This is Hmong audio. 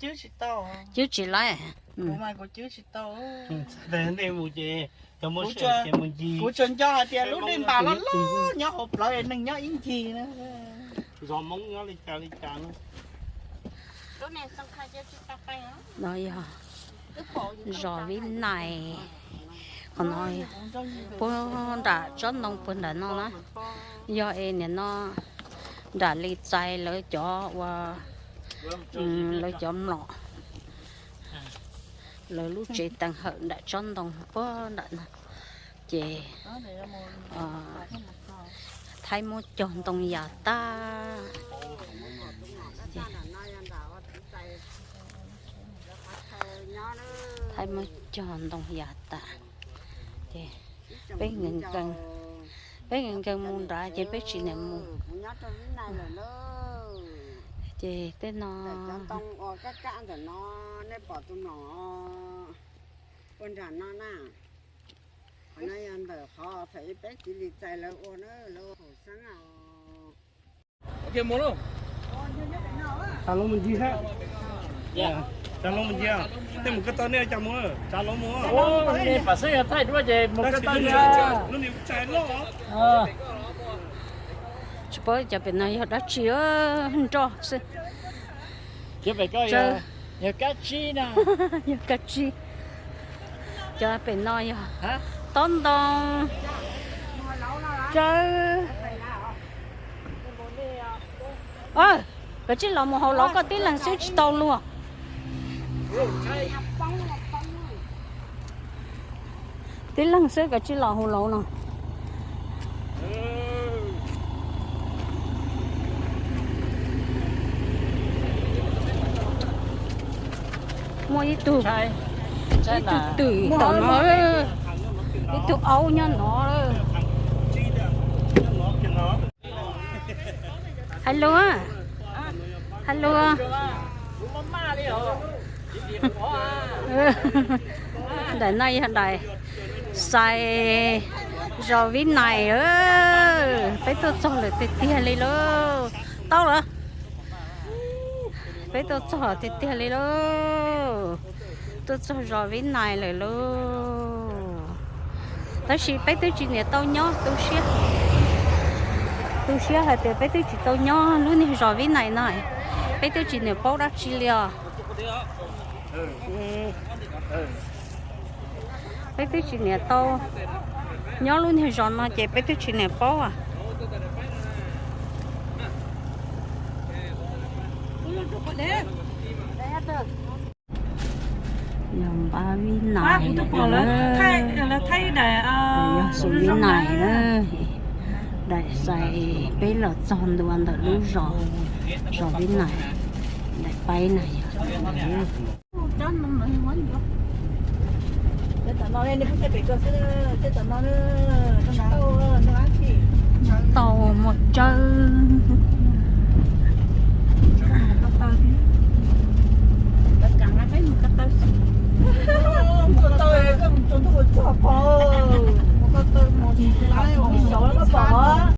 Cwb tsis laib. Kuv tsuas nco hais tias lub dej npas loj loj nyob hauv plawv es neeg nyob ib ncig na. No yog zos Vib Nais, qhov no puag nram tsob ntoo puag nram no na. Yog es nim no nram li txais lawv cov ua, lawv cov mlom, lawv lub tsev teev hawm nram tsob ntoo puag nram no. Ces Thaib muab cog ntoo yas tag. Thaib muab cog ntoo yas tas, ces peb nkees nkees, peb nkees nkees mus nrad ces peb tsis niam mus. Ces tej no, ua nram no na, qhov no yog ntawm qhov thaum ub peb txiv Lis txais lawv ua na, lawv ua haum xeeb os. Tsav los mus ncig, tsav los mus ncig, tej mus ko taw nej tsav mus, tsav los mus. Lub niag tsav loj. Tsis paub cov pem no yog dab tsi, nroj xwb. Yog kab tsib. Cov pem no yog tob ntoo, tsawb. Kav tsij los mus hauv laus, koj tib leeg xwb tsis tau luag. Tib leeg xwb, kav tsij los hauv laus no. Muaj ib tug, ib tug twm tom no, ib tug aub nyob no. Hais lus, hais lus. Daim no yog daim xais zos Vib Nais. Peb tuaj txog lawm tiag tiag li lauj. Tau lawm. Peb tuaj txog tiag tiag li lauj. Tuaj txog zos Vib Nais lawm lauj. Tab sis peb twb tsis niam tau nyob, tu siab, tu siab hais tias peb twb tsis tau nyob lub niag zos Vib Nais no, peb twb tsis niam paub dab tsi li os. Peb twb tsis niam tau nyob lub niag zos no ces peb twb tsis niam paub. Yog npab Vib Nais, yog xus Vib Nais na. Daim xais peb los txog ntua ntawm lub zos, zos Vib Nais, daim paib na yog. Tau muaj tsawb.